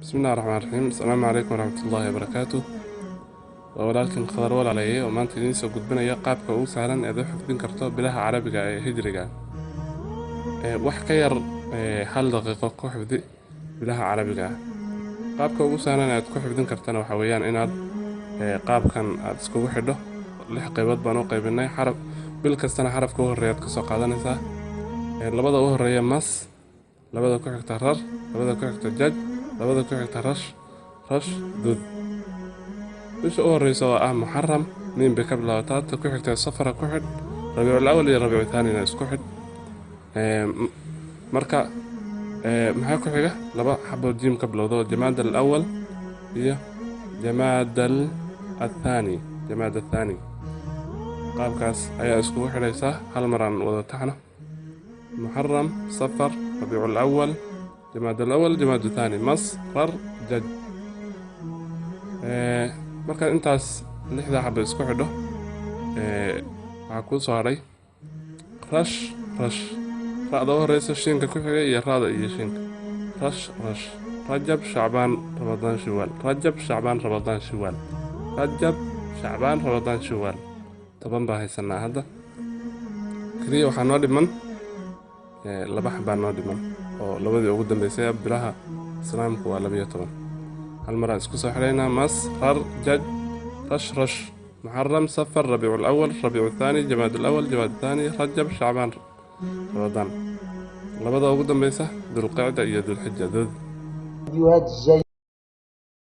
Bismillahi raxmaan raxiim. Asalaamu calaykum waraxmatullaahi wabarakaatu. Waa walaalkiin Khadar Walaalaye oo maanta idiin soo gudbinaya qaabka ugu sahlan eed u xifdin karto bilaha Carabiga ee Hijriga. Wax ka yar 1 daqiiqo ku xifdi bilaha Carabiga ah. Qaabka ugu sahlan ee aad ku xifdin kartana waxa weeyaan inaad qaabkan aad iskugu xidho. Lix qaybood baan u qaybinay. Xaraf bil kastana xarafka u horreeya aad ka soo qaadanaysaa. Labada u horreeya mas, labada ku xigta rar, labada ku xigta jaj, labada ku xigta rash, rash, dud. Bisha u horeysa oo ah Muxaram, miim bay ka bilaabataa. Ta ku xigta Safara ku xidh, Rabiicul Awal iyo Rabiicu Thaanina isku xidh. Marka maxaa ku xiga? Laba xabo jiim ka bilowda oo Jamaada al Awal iyo Jamaada Athaani, Jamaada Athaani. Qaabkaas ayaa iskugu xidhaysaa. Hal mar aan wada taxno: Muxaram, Safar, Rabiicul Awal, Jamaada al Awal, Jamaada Thaani, mas, rar, jaj. Markaad intaas lixdaa xabo isku xidho, waxaa kuu soo hadhay rash, rash. Ra'da u horeysa, shiinka ku xiga iyo ra'da iyo shiinka. Rash, rash. Rajab, Shacbaan, Ramadaan, Shiwaal. Rajab, Shacbaan, Ramadaan, Shiwaal. Rajab, Shacbaan, Ramadaan, Shiwaal. 10 baa haysanaa hadda. Keliya waxaa noo dhiman laba xabaa noo dhiman oo labadii ugu dambeysay. Bilaha Islaamku waa 12. Hal maraan isku soo xidhaynaa: mas, rar, jaj, rash, rash. Muxaram, Safar, Rabiicu Alawal, Rabiicu Thaani, Jamaad Alawal, Jamaad Thaani, Rajab, Shacbaan, Ramadaan. Labada ugu dambeysa Dulqicda iyo Dulxija, dud. الفيديوهات الجاية.